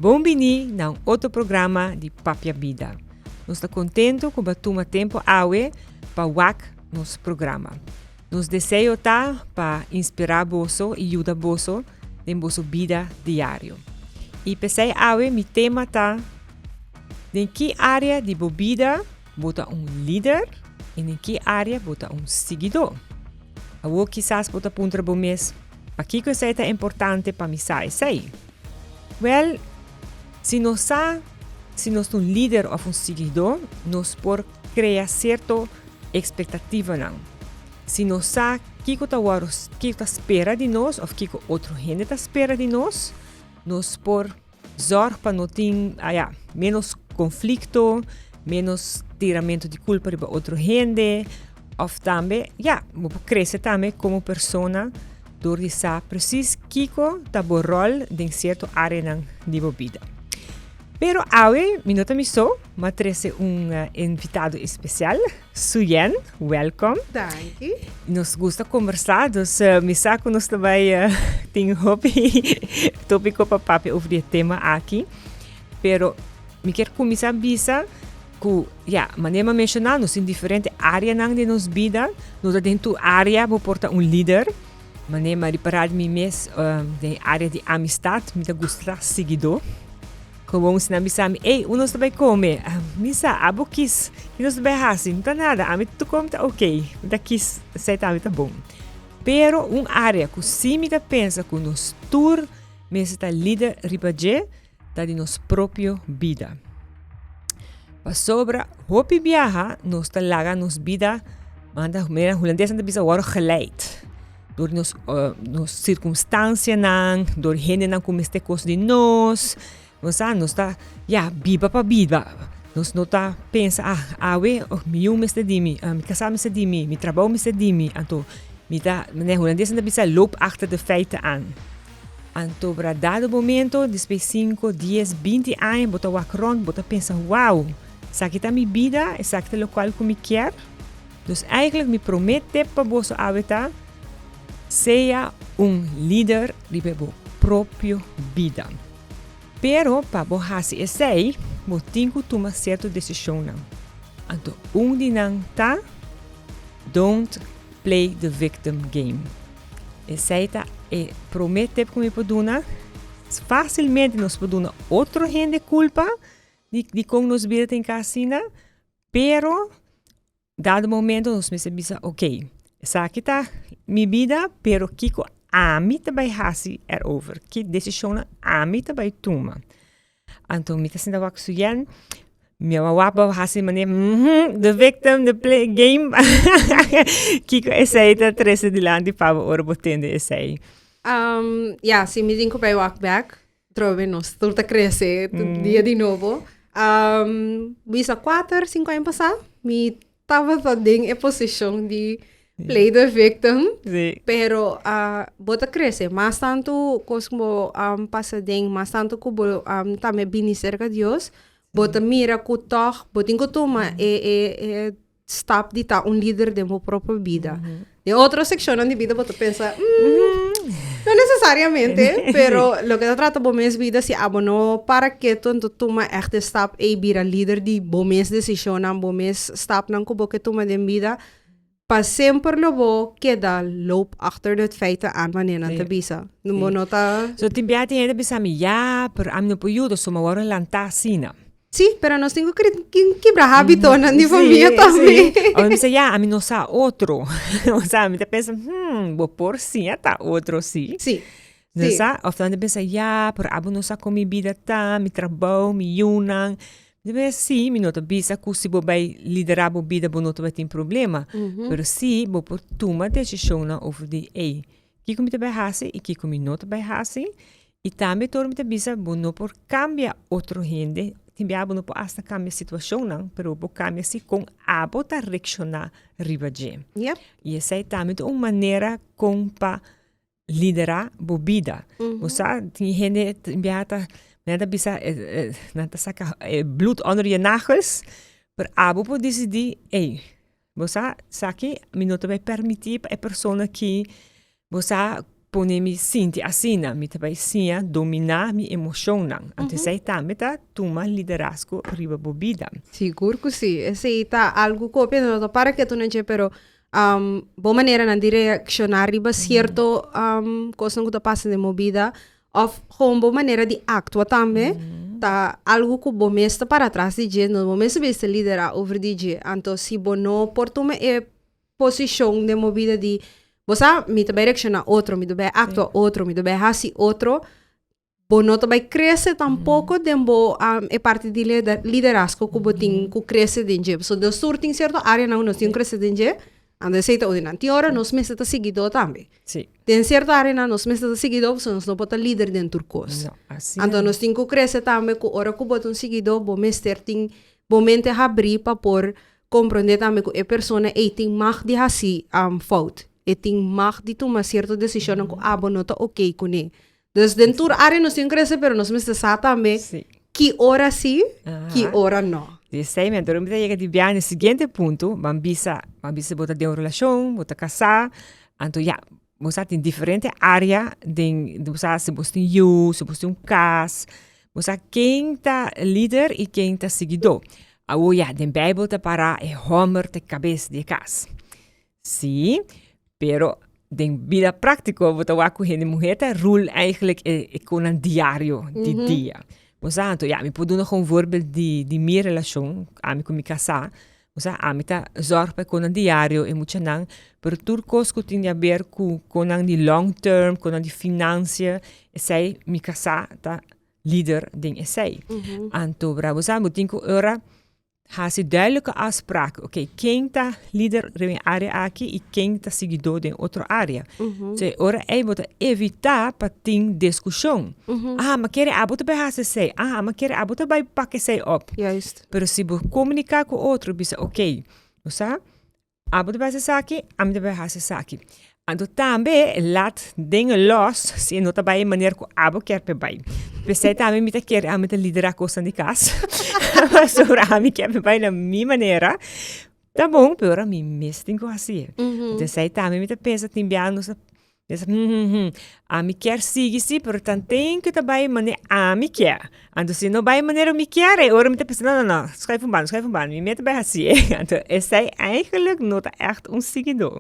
Bon bini na un otro programa di Papia Bida. Nos ta contento cu bo tuma tempo awe pa wak nos programa. Nos deseo ta pa inspira boso y yuda boso den boso bida diario. Y p'esey awe mi tema ta, Den ki area di bo bida bo ta un lider y den ki area bo ta un siguidó? Awor kisas bo ta puntra bo mes, Pakiko esei ta importante pa mi sa esei? Wèl, si nos sa si nos ta un lider òf un siguidó, nos por krea sierto ekspektativanan. Si nos sa kiko ta wòrdu, kiko ta spera di nos òf kiko otro hende ta spera di nos, nos por Zorg pa no tin, ah ya, menos conflicto, menos tiramento di culpa riba otro hende, of tambe, ya, bo por crece tambe como persona door di sa precies kico ta bo rol den cierto areanan di bo bida. Pero awe mi no ta mi so, m'a trece un invitado especial. Suyen, welkom. Danki. Nos gusta conversa, dus mi sa cu nos ta bay tin hopi topico pa papia over di e tema aki. Pero mi kier cuminsa bisa cu, ya, manera mi a menciona, nos tin diferente areanan den nos bida. No ta den tur area bo por ta un lider. Manera mi a ripara di mi mes den area di amistad, mi ta gusta siguidor. Gewoon si nan bisa mi, ey, un nos ta bay come. Mi sa, abo kis, ki nos ta bay haci? No ta nada, ami tur come ta ok. Mi ta kis, esey tambe ta bon. Pero un area cu si mi ta pensa cu nos tur mester ta lider riba dje, ta di nos propio bida. Pasobra hopi biaha nos ta laga nos bida, manda, mira hulandes nan ta bisa worde geleid. Dor nos nos circunstancianan, dor hendenan cu mester cos di nos, nos sa nos ta ya biba pa biba, nos no ta pensa ah awe mi yu mester di mi, mi casa mester di mi, mi trabou mester di mi, anto mi ta manera hulandes nan ta bisa loop achter de feiten aan. Anto bra dado momento despues cinco, dies, binti aña bo ta wak rond bo ta pensa wow esaki ta mi bida, esaki ta locual cu mi kier. Dus eigenlijk mi prome tip pa boso awe ta, sea un lider riba bo propio bida. Pero pa bo hasi esei, bo tin ku tuma sierto desishonnan. Anto un di nan ta, don't play the victim game. Esei ta e prome tip ku mi por duna. Fásilmente nos por duna otro hende kulpa di dikon nos bida ta hinká asina, Pero dado momento nos mester bisa ok, esaki ta mi bida pero kiko ami ta bai hasi erover, ki desishonnan ami ta bai tuma. Anto mi ta sinta wak su yen, mi a wak bo hasi manera uhmm the victim, the play game, kiko esei ta trese dilanti pa bo ora bo tende esei? Ya, si mi tin ku bai wak bek, Trobe nos tur ta crece tur dia di nobo. Bisa cuater, cinco aña pasá, mi tabata den e posicion di play the victim. Sí. Pero bo ta crece. Mas tanto cos cu bo pasa den, mas tanto cu bo tambe bini cerca Dios, bo ta mira cu toch bo tin cu tuma e e e stap di ta un lider den bo propio bida. Den otro seccionnan di bida bo ta pensa, mm, no necesariamente, pero loke ta trata bo mes bida, si abo no para keto, anto tuma echt e stap ei bira lider di bo mes decisionnan, bo mes stapnan ku bo ke tuma den bida, pa semper lo bo keda loop achter de feiten aan wanneer nan ta bisa. Bo no ta. So tin bia tin hende ta bisa mi, ya, pero ami no por yuda, so mi a wòrdu lantá asina. Sí, pero nos tin ku kibra hábitonan di famia tambe. Sí, sí. Mi bisa, ya, ami no sa otro. Osea, mi ta pensa, hmm, bo por siña ta otro, sí. Sí. No sa? Of nan ta pensa, ya, pero abo no sa kon mi bida ta, mi trabou, mi yunan. Mi ta pensa, sí, mi no ta bisa ku si bo bai liderá bo bida bo no ta bai tin problema. Pero sí, bo por tuma desishonnan over di, ey, kiko mi ta bai hasi i kiko mi no ta bai hasi. I tambe tur mi ta bisa bo no por kambia otro hende, tin bia bo no por asta kambia situashonnan, pero bo por kambia si kon abo ta reakshoná riba dje. Yep. I esei tambe ta un manera kon pa liderá bo bida. Bo sa tin hende tin bia ta nan ta bisa nan ta saka e bloed onder je nagels, pero abo por disidí, ey, bo sa esaki mi no ta bai permití pa e persona aki, bo sa. pone mi sinti asina, mi ta bai siña dominá mi emoshonnan. Anto esei tambe ta tuma liderazgo riba bo bida. Sigur ku si. Esei ta algu ku hopi hende no ta para ketu na dje, pero bo maneranan di reakshoná riba sierto kosnan ku ta pasa den bo bida òf gewoon bo manera di aktua tambe ta algu ku bo mes ta para atras di dje, no bo mes ta bisa liderá over di dje. Anto si bo no por tuma e posishon den bo bida di bo sa mi ta bai reakshoná otro, mi ta bai aktua otro, mi ta bai hasi otro, bo no ta bai krese tampoko den bo e parti di liderazgo ku bo tin ku krese den dje. Pasobra nos tur tin sierto áreanan ku nos tin ku krese den dje, anto esei ta un di nan. Tin ora nos mester ta siguidó tambe. Den sierto áreanan nos mester ta siguidó pasobra nos no por ta lider den tur kos. Anto nos tin ku krese tambe ku ora ku bo ta un siguidó bo mester tin bo mente habrí pa por Komprondé tambe ku e persona ei tin mag di hasi fout. E tin mag di tuma sierto desishonnan ku abo no ta oké kuné. Dus den tur área nos tin krese pero nos mester sa tambe ki ora sí, ki ora no. Di esei mi anto mi ta yega di bia na e siguiente punto, ban bisa, ban bisa bo ta den un relashon, bo ta kasá, anto ya, bo sa tin diferente área den, bo sa si bo tin yu, si bo tin un kas, Bo sa ken ta lider i ken ta siguidó. Awor ya, den Bijbel ta pará e hòmber ta e kabes di e kas. Sí, pero den bida práktiko bo ta wak ku hende muhé ta rul eigenlijk e e konan diario di dia. Bo sa anto ya, mi por duna gewoon voorbeeld di di mi relashon, ami ku mi kasá. Bo sa, ami ta zòrg pa e konan diario, e muchanan, pero tur kos ku tin di haber ku konan di long term, konan di finansia, esei mi kasá ta lider den esei. Anto bo sa, bo tin ku ora hasi duidelijke afspraken, oké, ken ta lider den e área aki i ken ta siguidó den otro área. So e ora ei bo ta evitá pa tin diskushon. Ah, mi a kere abo ta bai hasi esei, ah, mi a kere abo ta bai pak esei op. Pero si bo komuniká ku otro bisa ok, bo sa, abo ta bai hasi esaki, ami ta bai hasi esaki. Anto tambe lat den lòs si e no ta bai e manera ku abo kier pa e bai. P'esei tambe mi ta kere ami ta liderá kosnan di kas, pasobra ami kier pa e bai na mi manera. Ta bon, pero ora mi mes tin ku hasié. Anto esei tambe mi ta pensa tin bia nos ta Bisa hm ami kier sigui si pero tanten ku ta bai manera ami kier anto si no bai manera mi kier e ora mi ta pensa no no no schuif un banda schuif un banda mi mester bai hasi anto esei eigenlijk no ta echt un siguidó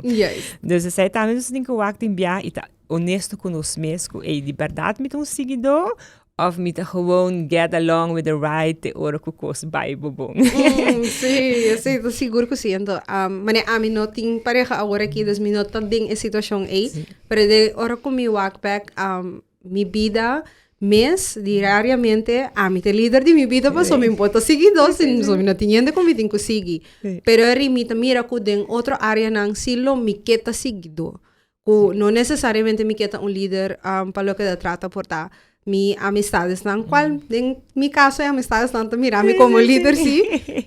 dus esei tambe nos tin ku wak tin bia i ta honesto ku nos mes ku ey di bèrdat mi ta un siguidó Of mi ta gewoon get along with the ride te ora ku kos bai bo bon. Sí, sí, ta sigur ku sí. Anto, manera ami no tin pareha awor aki, dus mi no ta den e situashon ei. Pero den ora ku mi wak bek, mi bida mes diariamente, ami ta e lider di mi bida pasobra mi por ta sigui dos, pasobra mi no tin hende ku mi tin ku sigui. Pero eri mi ta mira ku den otro areanan sí lo mi ke ta siguidó. Ku no nesesariamente mi ke ta un lider pa loke ta trata por ta mi amistadesnan, kual den mi kaso e amistadesnan ta mira mi komo lider si,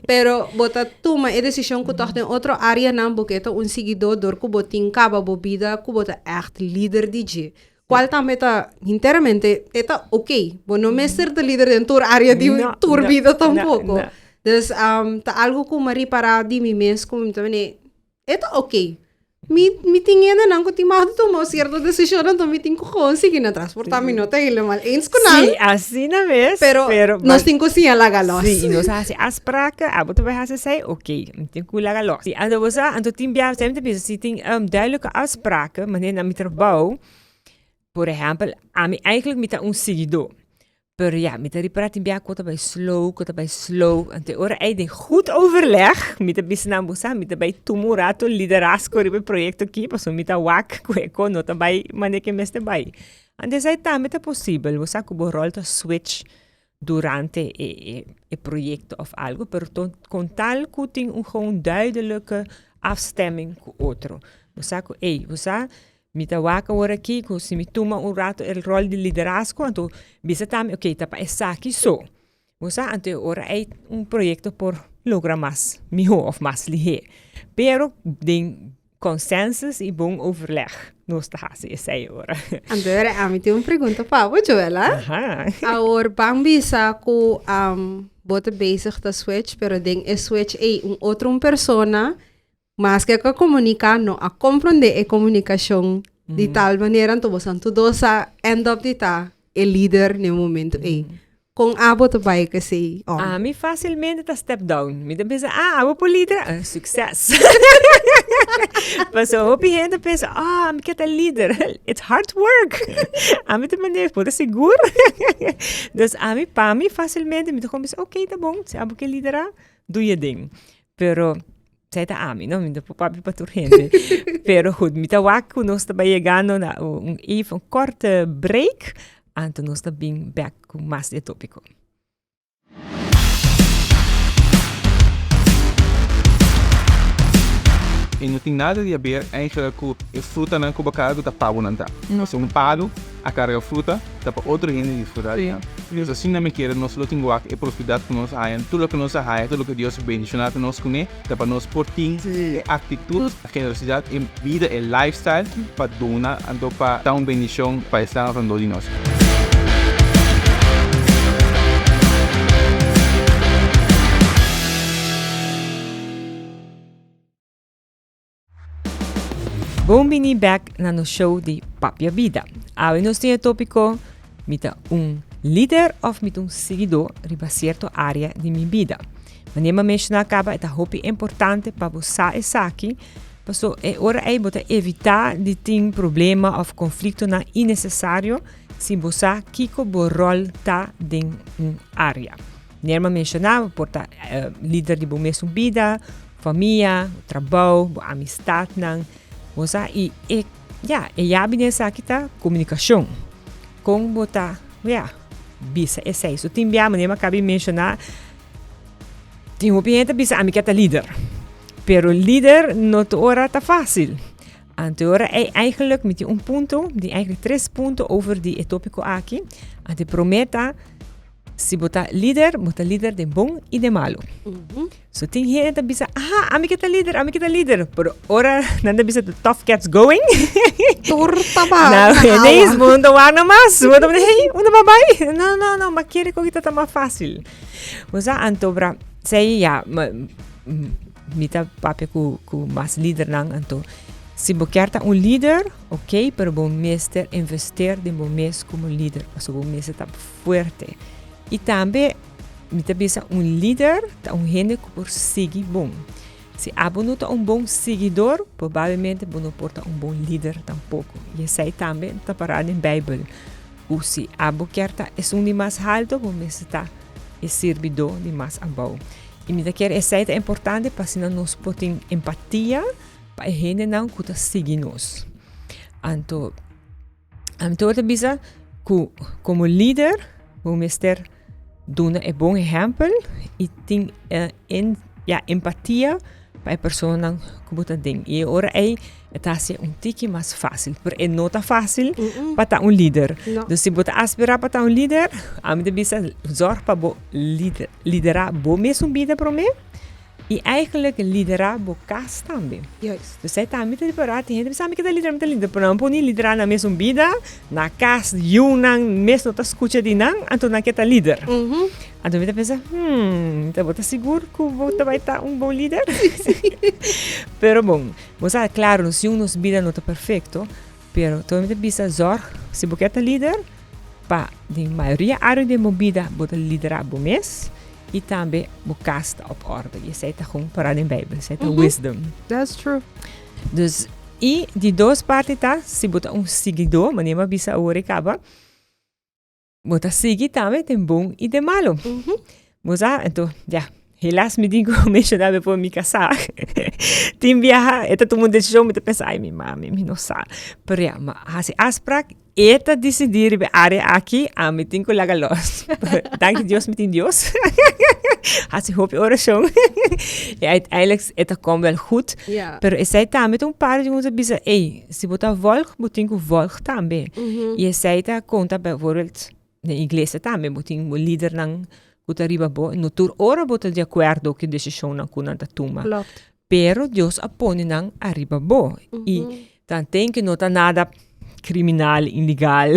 pero bo ta tuma e desishon ku tòg den otro areanan bo ke ta un siguidó dor ku bo tin kaba bo bida ku bo ta ègt lider di dje. Kual tambe ta hinteramente e ta oké, bo no mester ta lider den tur area di tur bida tampoko. Dus ta algu ku mi a ripará di mi mes ku mi ta mene E ta oké. Mi, mi tin hendenan ku tin mag di tuma sierto desishonnan, anto mi tin ku gewoon sigui nan tras. Por ta mi no ta helemaal eens ku nan. Sí, asina mes. Pero, pero nos tin ku siña laga los. Sí, nos a hasi afspraken, abo ta bai hasi esei, oké, mi tin ku laga los. Sí, anto bo sa, anto tin bia, mi ta bisa, si tin duidelijke afspraken, manera na mi trabou, por ehèmpel, ami eigenlijk mi ta un siguidó. Pero ya, mi ta ripara tin bia ku ta bai slow, ku ta bai slow. Anto e ora ei den goed overleg, mi ta bisa nan, bo sa, mi ta bai tuma un rato liderazgo riba e proyekto aki, pasobra mi ta wak ku e ko no ta bai manera ku e mester bai. Anto esei tambe ta posibel, bo sa ku bo ròl ta switch durante e e proyekto òf algu, pero kon tal ku tin un gewoon duidelijke afstemming ku otro. Bo sa ku, ey, bo sa, Mi ta wak awor aki ku si mi tuma un rato e ròl di liderazgo anto bisa tambe oke ta pa esaki so. Bo sa anto e ora ei un proyekto por logra mas mihó òf mas lihé. Pero den konsensus i bon overleg nos ta hasi esei ora. Anto ora ami tin un pregunta pa bo Joela. Awor ban bisa ku bo ta bezig ta switch pero den e switch ei un otro un persona Maske ku a komuniká no a komprondé e komunikashon Di tal manera anto boso tur dos a end up di ta e lider na e momento ei. Kon abo ta bai ku esei om? Ami fásilmente ta step down. Mi ta pensa, ah, abo por lider? Ah, sukses. Pasobra hopi hende ta pensa, ah, mi ke ta lider. It's hard work. Ami ta manera, bo ta sigur? Dus ami, pa mi fásilmente mi ta kon bisa, ok, ta bon, si abo ke lidera, doe je ding. Pero Esei ta ami, no? Mi no por papia pa tur hende. Pero goed, mi ta wak ku nos ta bai yegando na un even korte break, anto nos ta bin bek ku mas di e topiko. E no tin nada di haber eigenlijk ku e frutanan ku bo karga ku ta pa bo nan ta. Pasobra un palu a karga fruta ta pa otro hende disfrutá di nan. Dus asina mi kere nos lo tin wak e prosperidad ku nos a haña, tur loke nos a haña, tur loke Dios a bendishoná ku nos kuné, ta pa nos por tin e actitud, e generosidad, e bida, e lifestyle pa duna anto pa ta un bendicion pa esnan rondó di nos. Bon bini bek na nos show di Papia Bida. Awe nos tin e tópiko Mi ta un lider òf mi ta un siguidó riba sierto área di mi bida. Manera mi a menshoná kaba e ta hopi importante pa bo sa esaki, paso e ora ei bo ta evitá di tin problema òf konfliktonan innesesario si bo sa kiko bo ròl ta den un área. Manera mi a menshoná bo por ta lider di bo mesun bida, famia, trabou, bo amistatnan, bo sa i e ya e yabi den esaki ta komunikashon. Kon bo ta ya bisa esei. So tin bia manera mi a kaba di menshoná tin hopi hende ta bisa ami ke ta lider, pero lider no tur ora ta fásil. Anto e ora ei eigenlijk mi tin un punto, mi tin eigenlijk tres punto over di e tópiko aki. Anto e promé ta si bo ta lider, bo ta lider den bon i den malu. So tin hende ta bisa, aha, ami ke ta lider, ami ke ta lider. Pero ora nan ta bisa the tough gets going. Tur ta ba na na awa. ineens bo no ta wak na mas. Bo ta hey, unda bo a bai? No, no, no, ma kere ku ta ta mas fácil. Bo sa, anto bra, sei ya, ma, mi ta papia ku, ku mas lidernan, anto si bo kier ta un lider, ok, pero bo mester investeer den bo mes komo lider, pasobra bo mester ta fuerte. I tambe Mi ta bisa un lider ta un hende ku por sigui bon. Si abo no ta un bon siguidor, probablemente bo no por ta un bon lider tampoko. I esei tambe ta pará den Beibel, ku si abo kier ta esun di mas haltu, bo mester ta e sirbidó di mas abou. I mi ta kere esei ta importante pa asina nos por tin empatia pa e hendenan ku ta sigui nos. Anto. Ami tur ta bisa ku komo lider bo mester duna e bon ehèmpel i tin ya empatia pa e personanan ku bo ta den. I e ora ei e ta hasi un tiki mas fásil, pero e no ta fásil pa ta un lider. Dus si bo ta aspirá pa ta un lider, ami ta bisa zòrg pa bo liderá bo mesun bida promé. I eigenlijk liderá bo kas tambe. Juist. Dus ei tambe ta ripará tin hende bisa mi ke ta liderá, mi ta liderá, pero nan por ni liderá nan mesun bida, na kas, yunan mes no ta skucha di nan, anto nan ke ta lider. Anto mi ta pensa, hmm, ta bo ta sigur ku bo ta bai ta un bon lider? Pero bon, bo sa, klaro, nos yu, nos bida no ta perfekto, pero tur mi ta bisa zòrg, si bo ke ta lider, pa den mayoria área den bo bida bo ta liderá bo mes, I tambe bo kas ta op orde. I esei ta gewoon pará den Bijbel. Esei ta wisdom. That's true. Dus, i di dos parti ta, si bo ta un siguidó, manera mi a bisa awor e kaba, bo ta sigui tambe den bon i den malo. Bo sa, anto, ya, helaas mi tin ku menshoná before mi kasá. Tin biaha e ta tuma un desishon, mi ta pensa, ai mi mami, mi no sa. Pero ya, mi a hasi afsprak. E ta disidí riba e área aki, ami tin ku laga lòs. Danki Dios mi tin Dios. Hasi hopi orashon. I uiteindelijk e ta kom wèl goed. Ja. Pero esei tambe ta un par di nos a bisa, ey, si bo ta vòlg, bo tin ku vòlg tambe. I esei ta konta bijvoorbeeld den iglesia tambe, bo tin bo lidernan ku ta riba bo, no tur ora bo ta di akuerdo ku e desishonnan ku nan ta tuma. Klopt. Pero Dios a pone nan ariba bo. I tanten ku no ta nada kriminal, ilegal,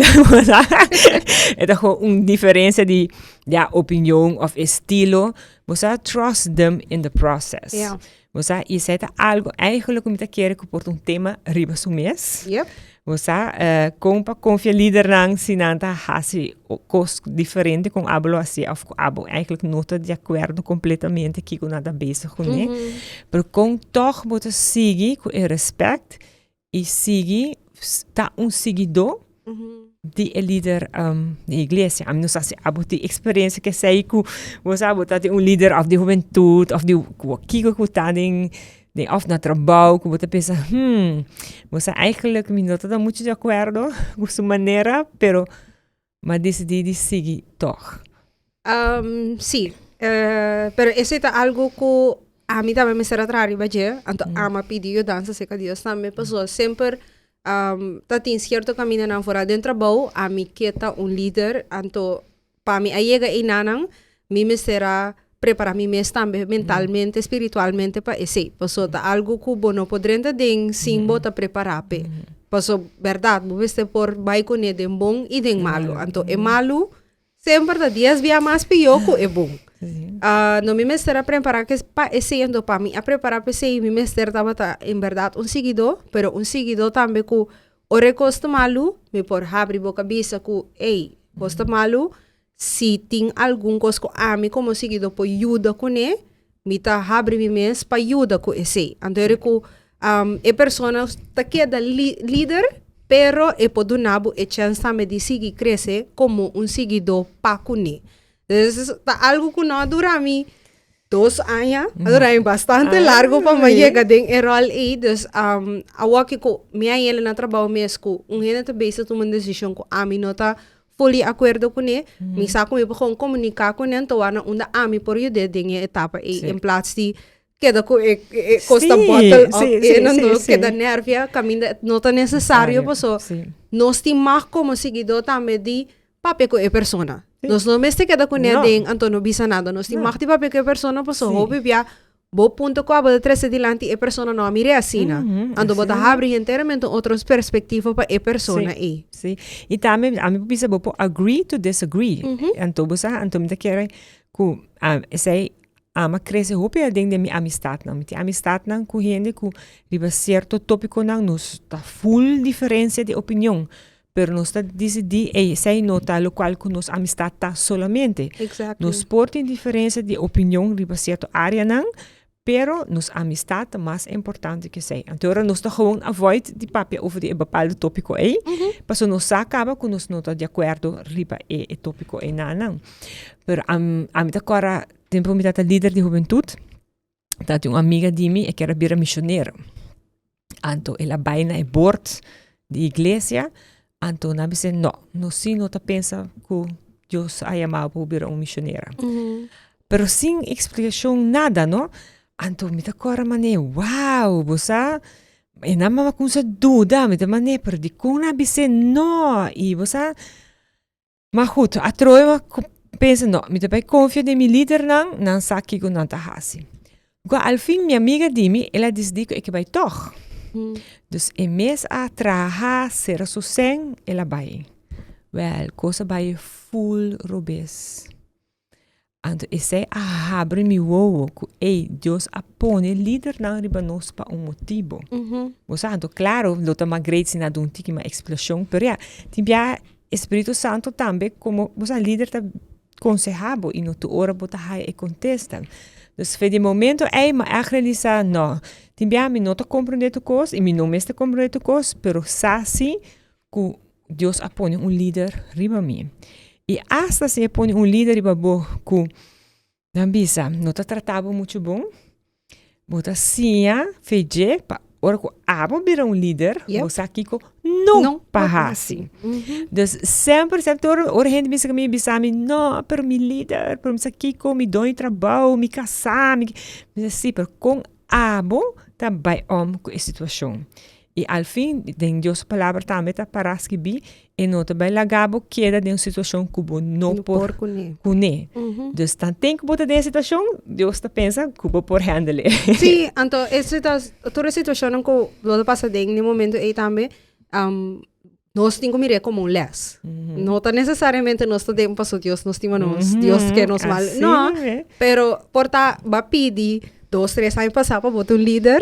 e ta gewoon un diferensia di ya opinion òf estilo. Bo sa trust them in the process. Ja. Bo sa, i esei ta algu eigenlijk ku mi ta kere ku por ta un tema riba su mes. Yep. Bo sa, kon pa konfia lidernan si nan ta hasi kos diferente kon abo lo hasi òf ku abo eigenlijk no ta di akuerdo kompletamente kiko nan ta bezig kuné. Pero kon tòg bo ta sigui ku e rèspèt i sigui ta un siguidó di e lider di iglesia. Ami no sa si abo tin eksperensia ku esei ku bo sa bo ta tin un lider òf di hubentut òf di kiko ku ta den Den of na trabou ku bo ta pensa, hmm, bo sa eigenlijk mi no ta ta mucho di akuerdo ku su manera, pero m'a disidí di sigui tòg. Sí, pero esei ta algu ku ami tambe mester a traha riba dje, anto ami a pidi yudansa serka Dios tambe, pasobra semper ta tin sierto kamindanan foral den trabou ami ke ta un lider, anto Pa mi a yega einanan, mi mester a prepara mi mes tambe mentalmente, spiritualmente pa esei. Paso ta algu ku bo no por drenta den sin bo ta prepara p'e. Paso bèrdat bo mester por bai kuné den bon i den malu. Anto e malu semper ta dies bia mas pió ku e bon. No mi mester a prepara pa esei, anto pa mi a prepara pa esei mi mester tabata en bèrdat un siguidó, pero un siguidó tambe ku Ora e kos ta malu, mi por habri boka bisa ku, Ey, kos ta malu, si tin algun kos ku ami komo siguidó por yuda kuné, mi ta habri mi mes pa yuda ku esei. Anto ora ku e persona ta keda lider, pero e por duna bo e chèns tambe di sigui krese komo un siguidó pa kuné. Entonces ta algu ku no a dura mi dos aña, a dura mi bastante largo pa mi yega den e ròl ei. Dus awor ku mi a yega na trabou mes ku un hende ta bezig tuma un desishon ku ami no ta fully akuerdo kuné, mi sa ku mi por kon komuniká kuné, anto wak na unda ami por yud'é den e etapa ei, en plats di keda ku e kos ta bottle up e nan do keda nervia kaminda no ta nesesario paso nos tin mag komo siguidó tambe di papia ku e persona. Nos no mester keda kuné aden anto no bisa nada. Nos tin mag di papia ku e persona paso hopi bia bo punto ku abo ta trese dilanti e persona no a mir'é asina. Anto bo ta habri henteramente un otro perspektiva pa e persona ei. Sí. I tambe ami por bisa bo por agree to disagree. Anto bo sa anto mi ta kere ku esei Ama krese hopi aden den mi amistatnan. Mi tin amistatnan ku hende ku riba sierto topikonan nos ta ful diferensia di opinion, pero nos ta disidí ey esei no ta lokual ku nos amistat ta solamente. Nos por tin diferensia di opinion riba sierto areanan, pero nos amistat ta mas importante ku esei. Anto ora nos ta gewoon avoid di papia over di e bepaldo topiko ey, pasobra nos sa kaba ku nos no ta di akuerdo riba e topiko eynan. Pero ami ta kòrda tempu mi tabata lider di hubentut, tabatin un amiga di mi e kier a bira misionero. Anto el a bai na e bord di iglesia, anto nan a bis'é no, nos si no ta pensa ku Dios a yama bo pa bira un misionera. Pero sin eksplikashon nada no. Anto mi ta kòrda manera wow, bo sa e nan mama kumsa duda, mi ta manera pero dikon nan a bis'é no? I bo sa. Ma goed, atrobe mi a pensa, no, mi ta bai konfia den mi lidernan, nan sa kiko nan ta hasi. Ku al fin mi amiga di mi, el a disidí ku e ke bai tòg. Dus e mes a traha, sera su sèn, el a bai. Wèl, kos a bai ful robes. Anto esei a habri mi wowo ku ey, Dios a pone lidernan riba nos pa un motibu. Bo sa, anto klaro lo ta mas great si nan dun tiki mas eksplikashon, pero ya, tin bia e Spiritu Santu tambe komo bo sa lider ta konsehá bo i no tur ora bo ta haya e kontesta. Dus fe di momento ey mi a ègt realisá, no, tin bia mi no ta komprondé tur kos i mi no mester komprondé tur kos, pero sa si ku Dios a pone un lider riba mi. I asta si e pone un lider riba bo ku nan bisa no ta trata bo muchu bon, bo ta siña fe dje pa ora ku abo bira un lider, bo sa kiko no pa hasi. Dus semper, semper ora, ora hende bisa ku mi, bisa mi, no, pero mi lider, pero mi sa kiko, mi doño di trabou, mi kasá, mi, mi bisa si, pero kon abo ta bai om ku e situashon? I al fin, den Dios su Palabra tambe ta pará skibí, E no ta bai laga bo keda den un situashon ku bo no por kuné. Dus tanten ku bo ta den e situashon, Dios ta pensa ku bo por handle e. Sí, anto e tur e situashonnan ku bo ta pasa den e momento ei tambe, nos tin ku mir'é komo un lès. No ta nesesariamente nos ta den pasobra Dios no stima nos, Dios ke nos mal. No, pero por ta bo a pidi. 2, 3 aña pasá pa bo ta un lider,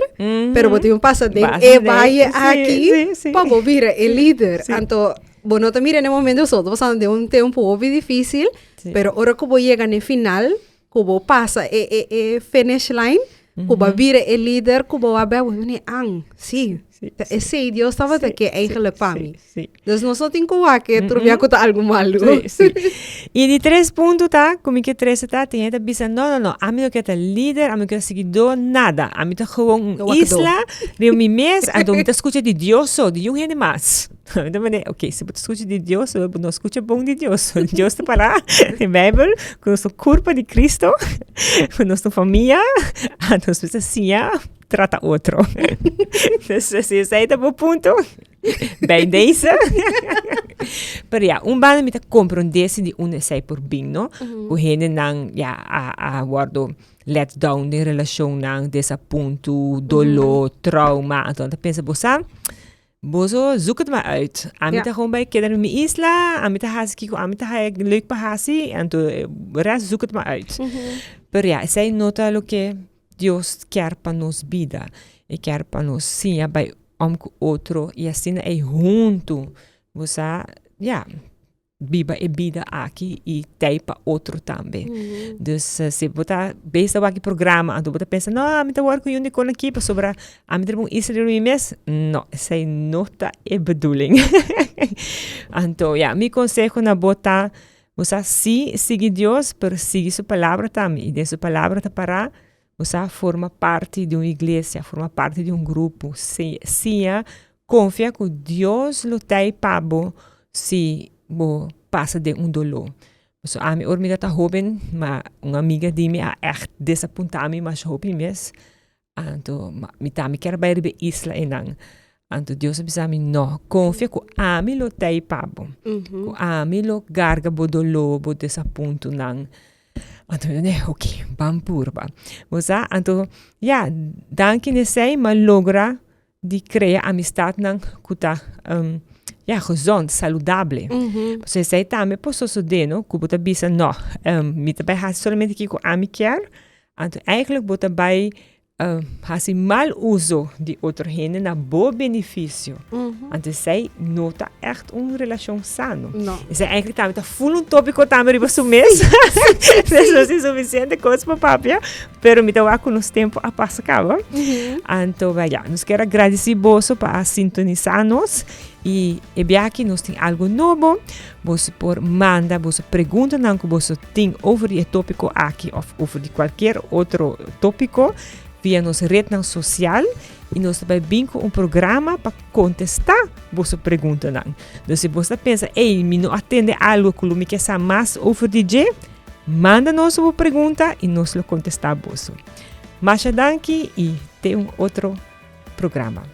pero bo tin ku pasa den e valle aki pa bo bira e lider. Anto bo no ta mira na e momento so, ta pasando den un tempu hopi difísil, pero ora ku bo yega na e final, ku bo pasa e e e finish line, ku bo a bira e lider ku bo a bèk, bo ta bini, an, sí, ta esei Dios tabata ke eigenlijk pa mi. Dus nos no tin ku wak e tur bia ku ta algu malu. Sí, sí. I di tres punto ta, ku mi ke trese ta, tin hende ta bisa, no, no, no, ami no ke ta lider, ami no ke ta siguidó, nada. Ami ta gewoon un isla riba mi mes, anto mi ta skucha di Dios so, di niun hende mas. Mi ta manda, ok, si bo ta skucha di Dios so, bo no skucha bon di Dios. Dios ta pará den Bijbel ku nos ta kurpa di Cristo, ku nos ta un famia, anto nos mester siña trata otro. Dus si esei ta bo punto, Bij deze. Pero ja, un banda mi ta comprende si di uno esei por bin, no? Ku hendenan, ja, a wordo let down den relacionnan, desapunto, dolor, trauma. Anto nan ta pensa, bo sa, boso zoek het maar uit. Ami ta gewoon bij keda riba mi isla, ami ta hasi kiko ami ta haya leuk pa hasi, anto rest zoek het maar uit. Pero ja, esei no ta loke Dios kier pa nos bida. E kier pa nos siña bai om ku otro i asina ei huntu bo sa, ya, biba e bida aki i tei pa otro tambe. Dus si bo ta bezig ta wak e programa anto bo ta pensa, no, ami ta wòrdu ku yun di kon aki pasobra ami ta riba un isla riba mi mes. No, esei no ta e bedoeling. Anto, ya, mi konseho na bo ta, bo sa si sigui Dios, pero sigui su palabra tambe i den su palabra ta pará Bo sa forma parti di un iglesia, forma parti di un grupo, siña konfia ku Dios lo ta ei pa bo si bo pasa den un doló. Pasobra ami ora mi tabata hóben, ma un amiga di mi a ègt desapuntá mi masha hopi mes, anto mi tambe kier bai riba e isla einan. Anto Dios a bisa mi, no, konfia ku ami lo ta ei pa bo, ku ami lo garga bo doló, bo desapuntonan. Anto mi di, ok, ban purba. Bo sa, anto, ya, danki na esei mi a logra di krea amistatnan ku ta, ya, gezond, saludable. Pasobra esei tambe por sosodé, no, ku bo ta bisa, no, mi ta bai hasi solamente kiko ami kier, anto eigenlijk bo ta bai hasi mal uso di otro hende na bo benefisio. Anto esei no ta ègt un relashon sano. No. Esei eigenlijk tambe ta ful un tópiko tambe riba su mes. Dus no tin sufisiente kos pa papia, pero mi ta wak ku nos tempu a pasa kaba. Anto, ya, nos kier a gradisí boso pa a sintonisá nos i e biaha aki nos tin algu nobo. Boso por manda boso preguntanan ku boso tin over di e tópiko aki òf over di kualkier otro tópiko via nos retnan sosial i nos ta bai bin ku un programa pa kontestá boso preguntanan. Dus si boso ta pensa, ey, mi no a tende algu ku lo mi ke sa mas over di dje, manda nos bo pregunta i nos lo kontestá boso. Masha danki i te un otro programa.